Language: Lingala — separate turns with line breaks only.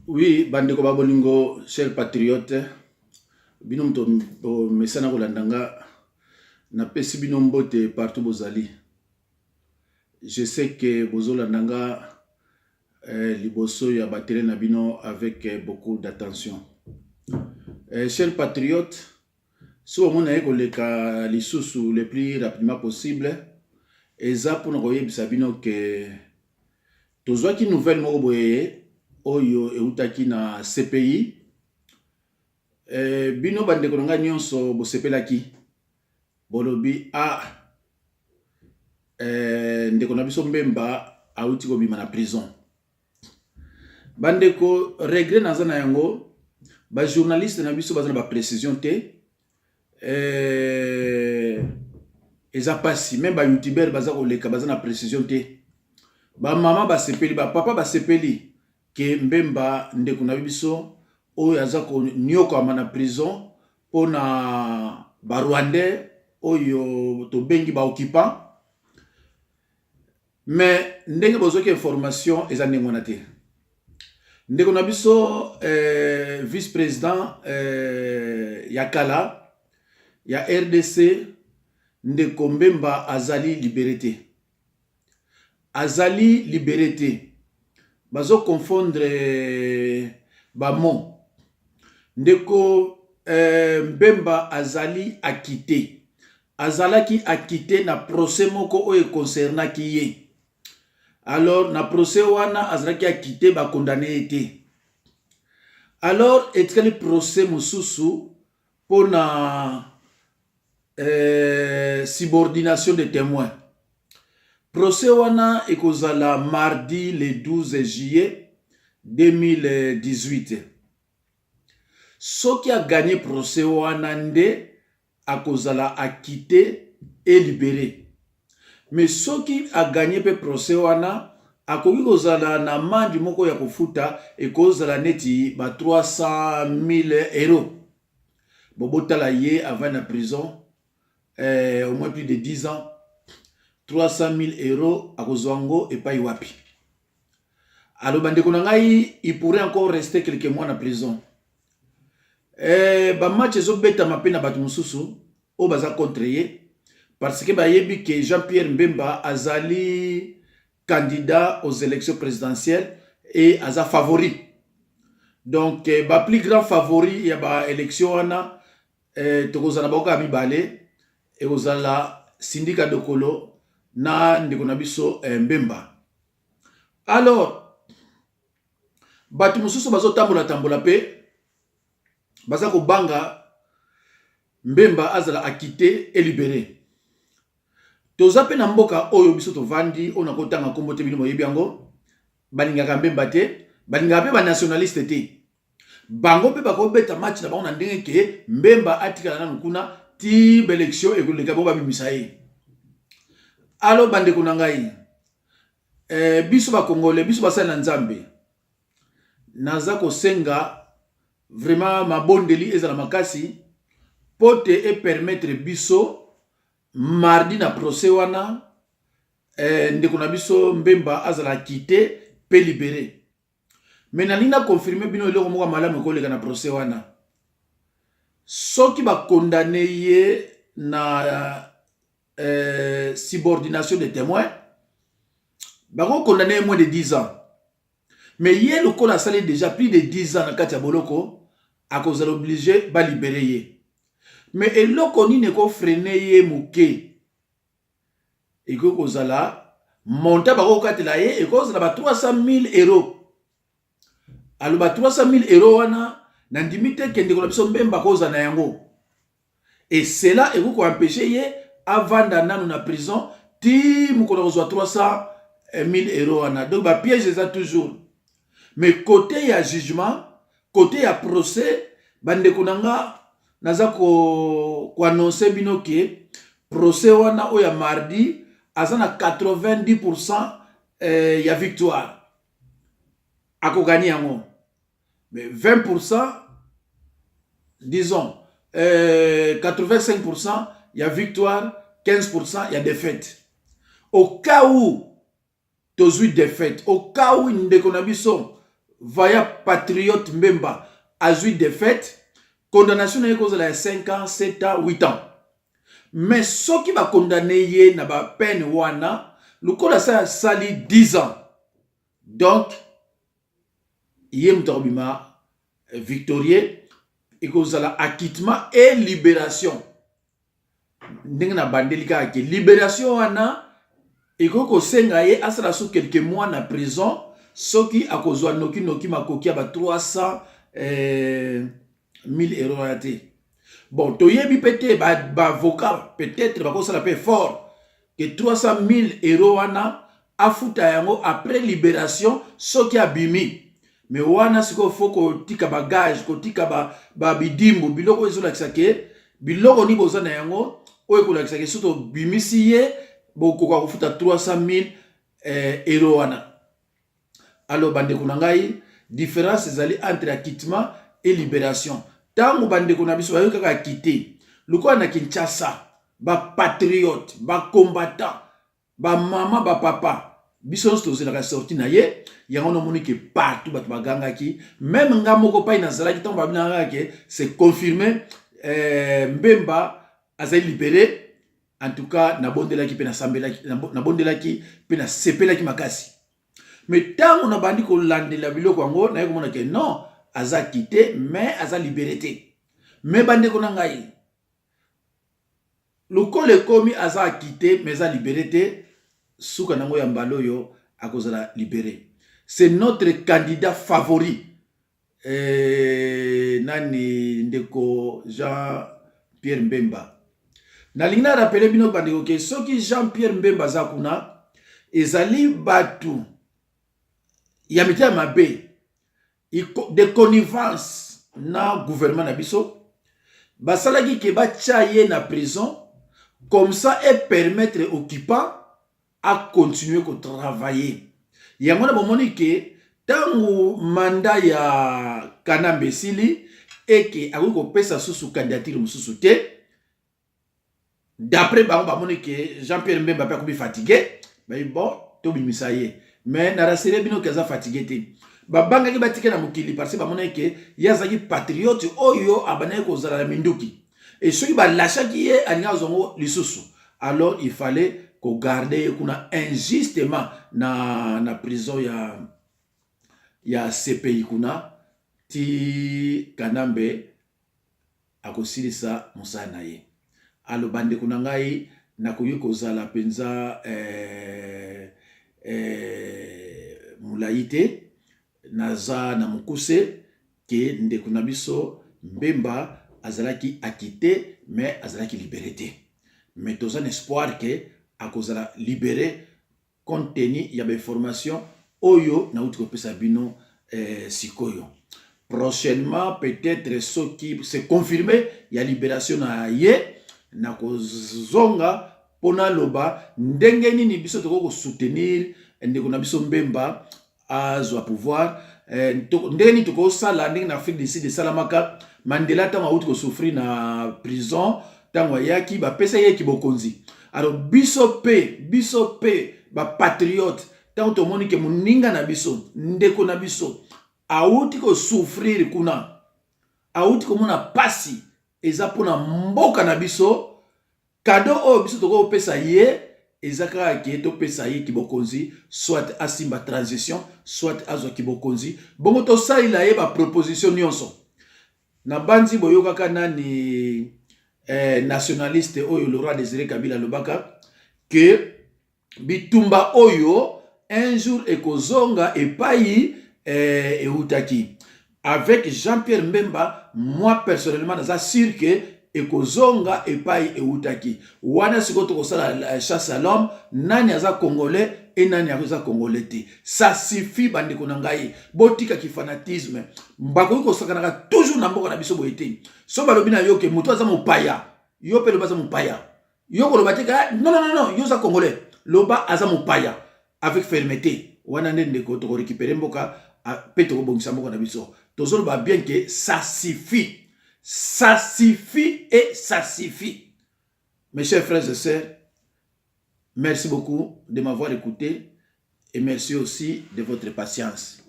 Oui, bandeko ba bolingo, cher patriote, bino moto bomesana kolanda nga, napesi bino mbote partout bozali. Je sais que bozolanda nga liboso ya batele na bino avec beaucoup d'attention. Cher patriote, soki omoni naye koleka lisusu le plus rapidement possible, eza mpona koyebisa bino ke tozwaki nouvelle moko boye oyo eutaki na CPI. Bino bandeko na ngai nyonso bosepelaki, bolobi a ndeko na biso Mbemba awuti kobima na prison. Bandeko, regret naza na yango, bajournaliste na biso baza na baprécision te. Eza mpasi, même bayoutubeur baza koleka, baza na précision te. Bamama basepeli, bapapa basepeli ke Mbemba, ndeko na biso oyo aza koniokama na prison mpona barwandais oyo tobengi baoccupant. Mais ndenge bozwaki information, eza ndenge wana te. Ndeko na biso vice président ya kala ya RDC, ndeko Mbemba, azali libéré te, azali libéré te. Bazoconfondre bamo. Ndeko Mbemba azali acquitté, azalaki acquitté na procès moko oyo econcernaki ye. Alors na procès wana azalaki acquitté, bacondamner ye te. Alors etikali procès mosusu mpona subordination de témoin. Procès wana ekozala mardi le 12 juillet 2018. Soki agagner procès wana, nde akozala acquitté et libéré. Mais soki agagner mpe procès wana, akoki kozala na amende moko ya kofuta, ekozala neti ba 300 000 euros. Bobotala ye avant na prison au moins plus de 10 ans, 300 000 euros akozwa yango epai wapi? Alors bandeko na ngai, il pourrait encore rester quelques mois na prison. Bamatch ezobetama mpe na bato mosusu oyo baza contre ye, parce que bayebi ke Jean-Pierre Mbemba azali candidat aux élections présidentielles et aza favori. Donc ba plus grand favori ya baélection wana, tokozala bango kaka mibale, ekozala Sindika Dokolo na ndeko na biso Mbemba. Alors bato mosusu bazotambola-tambola mpe baza kobanga Mbemba azala acquitté et libéré. Toza mpe na mboka oyo biso tovandi, oyo nakotanga nkombo te, bino boyebi yango. Balingaka Mbemba te, balingaka mpe banationaliste te. Bango mpe bakobeta match na bango na ndenge ke Mbemba atikala nanu kuna ti baélection ekoleka, bango babimisa ye. Alors bandeko na ngai, biso bakongole, biso basali na Nzambe, naza kosenga vraiment mabondeli ezala makasi mpo te epermettre biso mardi na procès wana, ndeko na biso Mbemba azala acquitté mpe libéré. Mais nalingi na confirmer bino eloko moko ya malamu ekoleka na procès wana. Soki bacondamner ye na subordination de témoin, bakocondamner ye moins de 10 ans. Mais ye lokola asali déjà plus de 10 ans na kati ya boloko, akozala obligé balibérer ye. Mais eloko nini ekofreiner ye moke? Ekoki kozala montant bakokatela ye, ekozala ba 300 000 euros. Aloba 300 000 euros wana, nandimi te ke ndeko na biso Mbemba akozala na yango. Et cela ekoki koempêcher ye avanda nanu na prison ti mokolo akozwa 300 000 euros wana. Donc bapiège eza toujours. Mais côté ya jugement, côté ya procès, bandeko na nga, naza koannoncer bino ke procès wana oyo ya mardi, aza na 90 % ya victoire, akogagner yango. Mais 20 %, disons 85 % ya victoire, 15 % ya défaite. Au cas où tozwi défaite, au cas où ndeko na biso Vaillant patriote Mbemba azwi défaite, condamnation na ye kozala ya 5 ans, 7 ans, 8 ans. Mais soki bakondamner ye na bapeine wana, lokola asali 10 ans, donc ye moto akobima victorieux, ekozala acquittement et libération. Ndenge na bandeli kaka ke libération wana ekoki kosenga ye asala so quelques mois na prison, soki akozwa nokinoki makoki ya ba 300 1000 euros wana te. Bon, toyebi mpe te, baavocat ba peut-être bakosala mpe fort ke 300 000 euros wana afuta yango après libération soki abimi. Mais wana sikoyo faut kotika bagage, kotika babidimbu, biloko oyo ezolakisa ke biloko nini boza na yango oyo ekolakisa ke soki tobimisi ye, bokoka kofuta 300 000 euro wana. Alors bandeko na ngai, différence ezali entre acquittement et libération. Ntango bandeko na biso bayoki kaka acquitté, lokola na Kinshasa bapatriote, bacombattant, bamama, bapapa, biso nyonso tozelaka sortie na ye. Yango namoni ke partout bato bagangaki, même nga moko pai nazalaki. Ntango babinaka ke c'est confirmé, Mbemba azali libéré, en tout cas nabondelaki mpe nasambelaki, nabondelaki mpe nasepelaki makasi. Mais ntango nabandi kolandela biloko yango, naye komona ke non, aza acquitté mais aza libéré te. Mais bandeko na ngai, lokola ekomi aza acquitté mais aza libéré te, suka nango ya mbala oyo akozala libéré. C'est notre candidat favori, nani, ndeko Jean Pierre Mbemba. Nalingi na rappeler bino bandeko ke soki Jean Pierre Mbemba aza kuna, ezali bato ya mitema mabe de connivence na gouvernement na biso basalaki ke batya ye na prison, comme ça e permettre occupant a continuer kotravailler. Yango na bomoni ke ntango mandat ya Kanambe esili, eke akoki kopesa susu candidature mosusu te. D'après bango, bamoni ke Jean Pierre Mbemba mpe akomi fatigué, bayi bon, tobimisa ye. Mais na rassurer bino ke aza fatigué te. Babangaki batika na mokili parce bamonaki ke ye azalaki patriote oyo abandaki kozala na minduki, e soki balâchaki ye, alingi azwango lisusu. Alors il fallait kogarder ye kuna injustement na prison ya CPI kuna ti Kanambe akosilisa mosala na ye. Alors bandeko na ngai, nakoki kozala mpenza molai te, naza na mokuse ke ndeko na biso Mbemba azalaki acquitté mais azalaki libéré te. Mais toza na espoir ke akozala libéré compte tenu ya bainformation oyo nauti kopesa bino sikoyo. Prochainement peut-être, soki c'est confirmé ya libération na ye, nakozonga mpo naloba ndenge nini biso tokoki kosoutenir ndeko na biso Mbemba azwa pouvoir, ndenge nini tokosala ndenge na Afrique du Sud esalamaka. Mandela, ntango awuti kosouffrir na prison, ntango ayaki, bapesaki ye bokonzi. Alors biso mpe bapatriote, ntango tomoni ke moninga na biso, ndeko na biso awuti kosouffrir kuna, awuti komona pasi, eza mpona mboka na biso, cadeau oyo biso tokoki kopesa ye eza kaka ke topesa ye kibokonzi, soit asimba transition, soit azwa kibokonzi. Bongo tosalela ye baproposition nyonso. Na bandi boyokaka nani, nationaliste oyo Laurent Désiré Kabila alobaka ke bitumba oyo un jour ekozonga epai eutaki. Avec Jean-Pierre Mbemba, moi personnellement naza sûr ke ekozonga epai eutaki wana. Sikoyo tokosala chasse à l'homme, nani aza congolais e nani aza congolais te. Ça suffit, bandeko na ngai, botikaki fanatisme. Bakoki kosakanaka toujours na mboka na biso boye te. So balobi na yo ke moto aza mopaya, yo mpe loba aza mopaya. Yo koloba te ka non, non, non, yo oza congolais, loba aza mopaya avec fermeté. Wana nde ndeko tokorécupérer mboka mpe tokobongisa mboka na biso. Tozoloba bien ke ça suffit, ça suffit et ça suffit. Mes chers frères et sœurs, merci beaucoup de m'avoir écouté et merci aussi de votre patience.